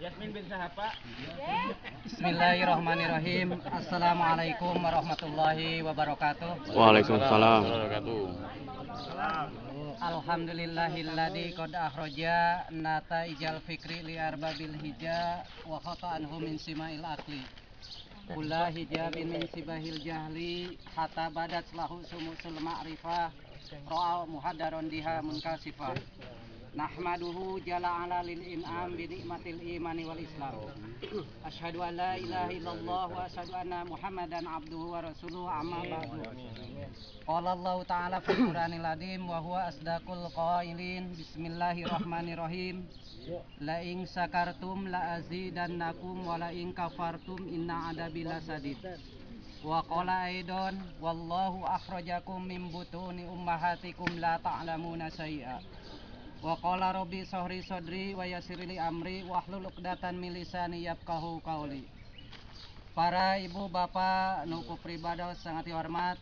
Yasmin bin Sahapa. Bismillahirrahmanirrahim. Assalamualaikum warahmatullahi wabarakatuh. Waalaikumsalam. Alhamdulillahilladzi qad akhraja nataijal fikri li arbabil hija wa khata anhu min sima'il aqli. Kula hijabin min sibahil jahli hatta badat lahu sumusul ma'rifah ra'a muhaddaron diha munkasifah. Nahmaduhu jalla ala lil in'am bi nikmatil imani wal islam. Asyhadu an la ilaha illallah wa asyhadu anna Muhammadan abduhu wa rasuluhu, amma ba'du. Qala Allah ta'ala fil Qur'anil azim wa huwa asdaqul qailin. Bismillahirrahmanirrahim. La in syakartum la azidannakum wa la in kafartum inna adabi lasadid. Wa qala aidon wallahu akhrajakum min butuni ummahatikum la ta'lamuna syai'a. Wa qala rabbi sahri sadri wa yassir li amri wahlul 'uqdatan min lisani yafqahu qawli. Para ibu bapak nu ku pribados sangat dihormat,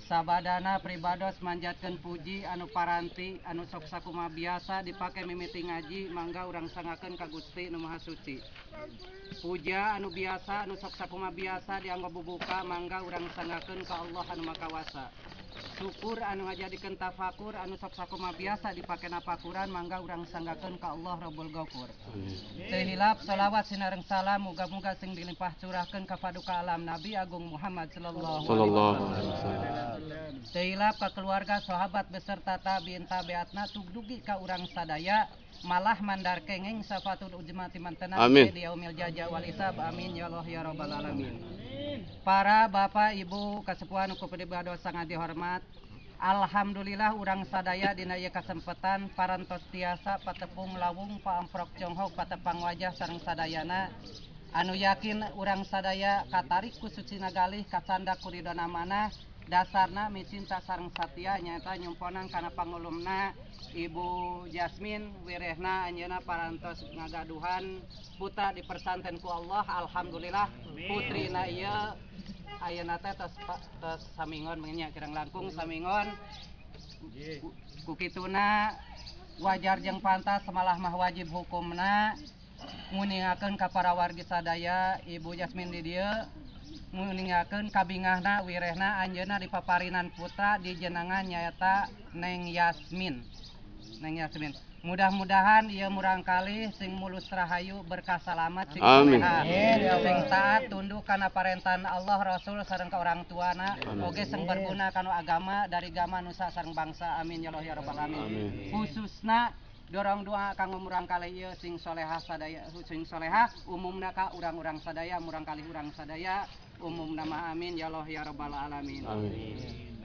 sabadana pribados manjatkeun puji anu paranti anu sok sakumaha biasa dipake mimiti ngaji, mangga urang sangakeun ka Gusti nu Maha Suci. Puja anu biasa anu sok sakumaha biasa dianggo bubuka, mangga urang sangakeun ka Allah anu Maha Kawasa. Syukur anu ngajadikeun tafakur anu sok sakumaha biasa dipake napakuran, mangga urang sanggakeun ka Allah Rabbul Ghafur. Teu hilap selawat sinareng salam muga-muga sing dilimpah curahkeun ka paduka alam Nabi Agung Muhammad sallallahu alaihi wasallam. Teu hilap ka keluarga sahabat beserta tabiin tabiatna tugdugi ka urang sadaya malah mandar kenging safatul ujma timantena di yaumil jaza wal hisab. Amin ya Allah ya rabbal alamin. Para bapak ibu kasepuhan ku pribados sangat dihormat, alhamdulillah urang sadaya dina ieu kasempatan parantos tiasa patepung lawung paamprok conghok patepang wajah sareng sadayana anu yakin urang sadaya katarik ku sucina galih kacandak ku ridona manah dasarna micinta sareng satia nyaeta nyumponan kana pangulumna Ibu Jasmine wirehna anjeunna parantos ngagaduhan putra dipersanten ku Allah. Alhamdulillah putrina ieu ayeuna teh tos samingon nya kirang langkung samingon. Ku kituna wajar jeung pantas semalah mah wajib hukumna nguningakeun ka para wargi sadaya Ibu Jasmine di dieu nguningakeun kabingahna wirehna anjeunna dipaparinan putra dijenengan nyaeta Neng Yasmin. Neng Yasmin, mudah-mudahan ieu murangkalih sing mulus rahayu berkah salamat sing soleha sing taat tunduk kana parentahan Allah Rasul sareng ka orang tuana oge sing berguna kana agama dari gama nusa sareng bangsa. Amin ya Allah ya rabbal alamin. Khususna dorong doa kanggo murangkalih ieu sing soleha sadaya sing soleha umumna ka urang-urang sadaya murangkalih urang sadaya umumna mah. Amin ya Allah ya rabbal alamin. Amin.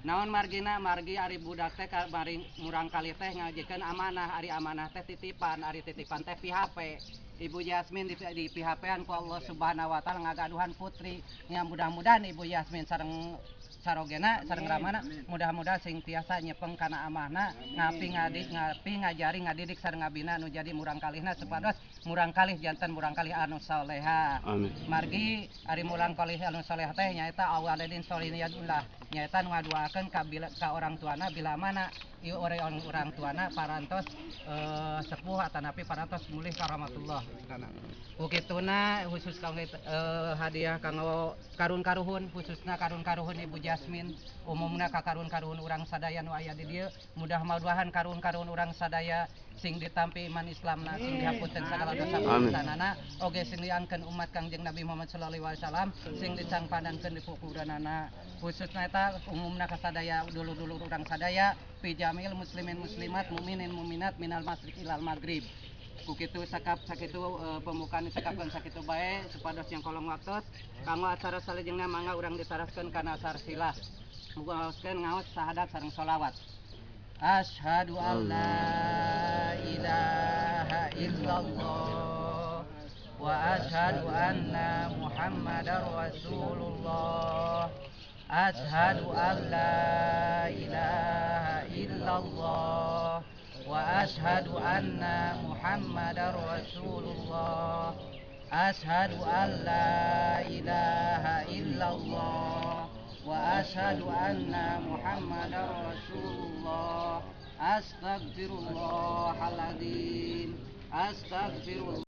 Naon margina margi ari budak teh mari murangkalih teh ngajikeun amanah, ari amanah teh titipan, ari titipan teh PHP. Ibu Yasmin di PHP-an ku Allah Subhanahu wa taala ngagaduhan putri. Nya mudah-mudahan Ibu Yasmin sareng sarogena sareng ramana mudah-mudahan sing tiasa nyepeng kana amanah ngapi ngadik ngapi ngajari ngadidik sareng ngabina nu jadi murangkalihna supados murangkalih janten murangkalih anu soleha. Amin. Margi ari murangkalih anu soleha teh nyaeta awaladin solihiyadullah nyaeta nu ngaduakeun ka ka orang tuana bila mana ieu orang tuana parantos sepuh atanapi parantos mulih ka rahmatullah. Ku kituna khusus kanggo hadiah kanggo karun-karuhun khususna karun-karuhun Ibu Jasmine umumna ka karun-karuhun urang sadaya nu aya di dieu mudah-mudahan karun-karuhun urang sadaya sing ditampi iman Islamna sing dihapunten sagala dosa dosanana oge sing diangkeun umat Kangjeng Nabi Muhammad sallallahu alaihi wasallam sing dicangpandankeun di kukuranana khususna eta umumna ka sadaya dulur-dulur urang sadaya fi jamil muslimin muslimat mukminin mukminat minal masyriq ilal maghrib. Ku kitu sakap sakitu pembukaan dicekapkeun sakitu bae supados yang kolong waktos kanggo acara salajengna mangga urang ditaraskeun kana sarsilah muga-mugakeun ngaos sahadat sareng sholawat. Asyhadu an la ilaha illallah wa asyhadu anna Muhammadar Rasulullah. Asyhadu an la ilaha illallah wa asyhadu anna Muhammadar Rasulullah. Asyhadu an la ilaha illallah wa asyhadu anna Muhammadar Rasulullah. Astaghfirullahaladzim. Astaghfirullah.